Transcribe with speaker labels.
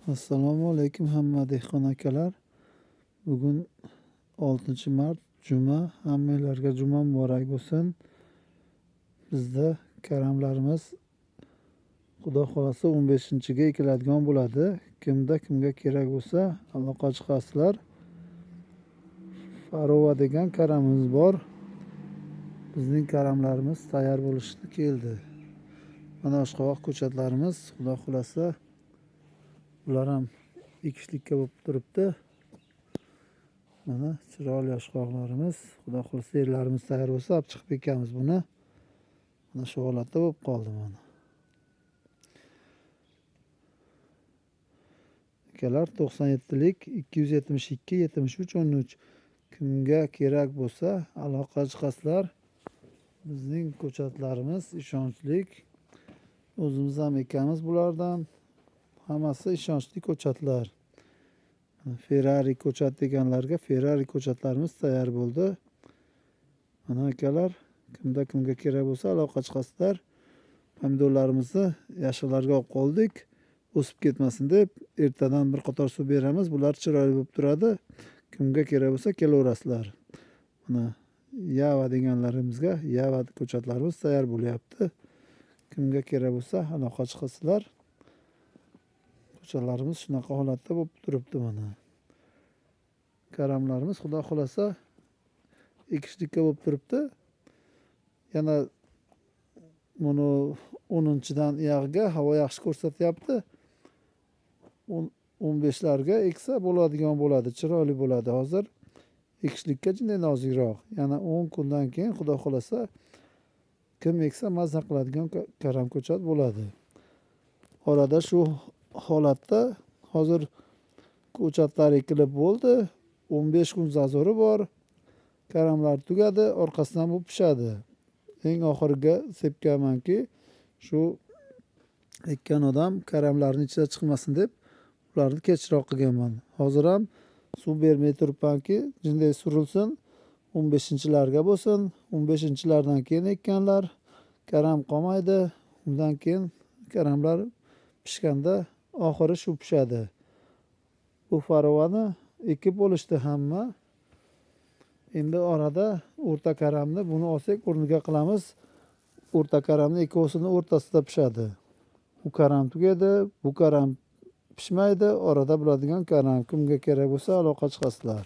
Speaker 1: Assalomu alaykum hamma dehqon akalar. Bugun 6-mart juma. Hammanglarga juma muborak bo'lsin. Bizda karamlarimiz Xudo xolasa 15-ga ekiladigan bo'ladi. Kimda kimga kerak bo'lsa aloqa chiqasizlar. Farova degan karamimiz bor. Bizning karamlarimiz tayyor bo'lishga keldi. Mana oshqovoq ko'chatlarimiz Xudo xolasa ular ham ekishlikka bo'lib turibdi. Mana chiroyli oshqovoqlarimiz. Xudo xolasa yerlarimiz tayyor bo'lsa olib chiqib ekamiz buni. Mana shu holatda bo'lib qoldi mana. Akalar 97lik 272 73 13 kimga kerak bo'lsa aloqa chiqasizlar. Bizning ko'chatlarimiz ishonchlik. O'zimiz ham ekamiz bulardan. Hammasi ishonchli ko'chatlar. Ferrari ko'chat deganlarga Ferrari ko'chatlarimiz tayyor bo'ldi. Mana akalar, kimda kimga kerak bo'lsa aloqa chiqasizlar. Pomidorlarimizni yashillarga olib qoldik. O'sib ketmasin deb ertadan bir qator suv beramiz. Bular chiroyli bo'lib turadi. Kimga kerak bo'lsa kelaverasizlar. Mana Yava deganlarimizga Yava ko'chatlarimiz tayyor bo'lyapti. Kimga kerak bo'lsa aloqa chiqasizlar. Ko'chatlarimiz shunaqa holatda bo'lib turibdi mana. Karamlarimiz Xudo xolasa ekishlikka bo'lib turibdi. Yana buni 10-dan uyog'iga havo yaxshi ko'rsatyapti. 15larga eksa bo'ladigan bo'ladi, chiroyli bo'ladi. Hozir ekishlikka jinday nozikroq. Yana 10 kundan keyin Xudo xolasa kim eksa mazza qiladigan karam ko'chat bo'ladi. Orada shu holatda hozir ko'chatlar ekilib bo'ldi. 15 kun zazori bor. Karamlar tugadi, orqasidan bu pishadi. Eng oxiriga sepganmanki, shu ekkan odam karamlarni ichida chiqmasin deb ularni kechroq qilganman. Hozir ham suv bermay turibmanki, jinday surilsin, 15-larga bo'lsin. 15-lardan keyin ekkanlar karam qolmaydi. Undan keyin karamlar pishganda oxiri shu pishadi. Bu farovani ekib bo'lishdi hamma. Endi orada o'rta karamni buni olsak o'rniga qilamiz. O'rta karamni ikkovsini o'rtasida pishadi. U karam tugadi, bu karam pishmaydi. Orada bo'ladigan karam kimga kerak bo'lsa aloqa chiqasizlar.